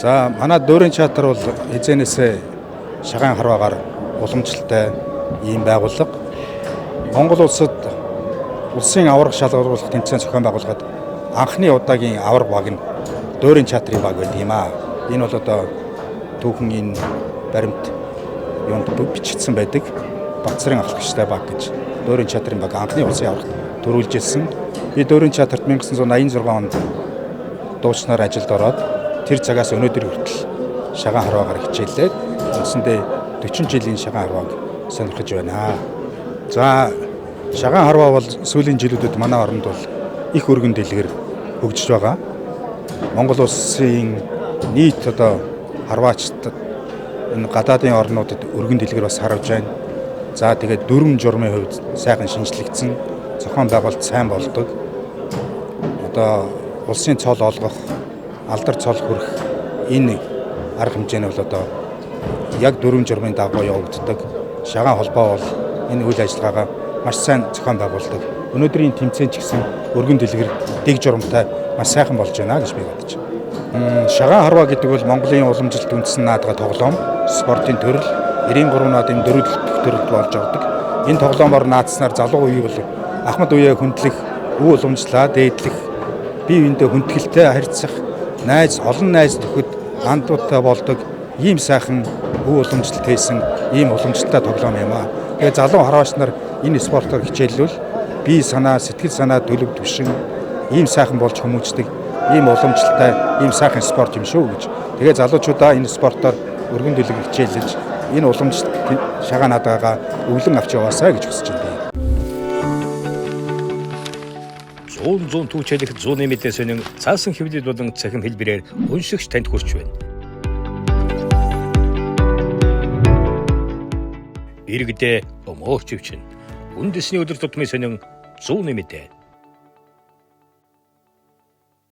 За, манай Дуурийн театр бол хэзээнээсээ шагаан харваагаар уламжлалтай ийм байгууллага. Монгол улсад улсын аварга шалгаруулах тэмцээн зохион байгуулахад анхны удаагийн аварга баг нь Дуурийн театрын баг байдаг юм аа. Энэ бол одоо түүхэн энэ баримт юунд бичигдсэн байдаг. Бацрын ахлагчтай баг гэж Дуурийн театрын баг анхны улсын аваргад төрүүлж ирсэн. Би Дуурийн театрт 1986 онд дуучнаар ажилд ороод тэр цагаас өнөөдөр хүртэл шагаан харваагаар хичээллээд үндсэндээ 40 жилийн шагаан харвааг сонирхож байна. За, шагаан харваа бол сүүлийн жилүүдэд манай оронд бол их өргөн дэлгэр хөгжиж байгаа. Монгол улсын нийт одоо харваачд энэ гадаадын орнуудад өргөн дэлгэр бас харваж байна. За, тэгээд дүрм журмын хувьд сайхан шинжлэгдсэн, зохион байгуулалт сайн болдог. Одоо улсын цол олгох, алдар цол хүрэх энэ арга хэмжээний бол одоо яг дүрм журмын дагуу явагддаг. Шагаан холбоо бол энэ үйл ажиллагаагаа маш сайн зохион байгуулдаг. Өнөөдрийн тэмцээн ч гэсэн өргөн дэлгэр дэг журамтай маш сайхан болж байна гэж би бодож байна. Шагаан харваа гэдэг бол Монголын уламжлалт үндсэн наадгаа тоглоом, спортын төрөл, 93 наадын дөрөв дэх төрөлд болж ордог. Энэ тоглоомоор наадснаар залуу үеийг бол ахмад үеэ хүндлэх, өв уламжлаа дээдлэх, бие биендээ хүндгэлтэй харьцах, найз, олон найз нөхөд андуудтай болдог ийм сайхан өв уламжлалт хийсэн ийм уламжлалтай тоглоом юм аа. Тэгээ залуу харваач нар энэ спортоор хичээллүүл бие санаа, сэтгэл санаа төлөв түвшин ийм сайхан болж хүмүүждэг, ийм уламжлалтай, ийм сайхан спорт юм шүү гэж. Тэгээ залуучуудаа энэ спортоор өргөн дэлгэр хичээллэж энэ уламжлалт шагаан наадаагаа өвлөн авч яваасай гэж хүсэж байна би. Зуун зуун түүчэлэх зууны мэдээ сонин цаасан хэвлэл болон цахим хэлбэрээр уншигч танд хүрч байна. Иргэдээ өмөөрч өвчин. Үндэсний өдөр тутмын сонин зууны мэдээ.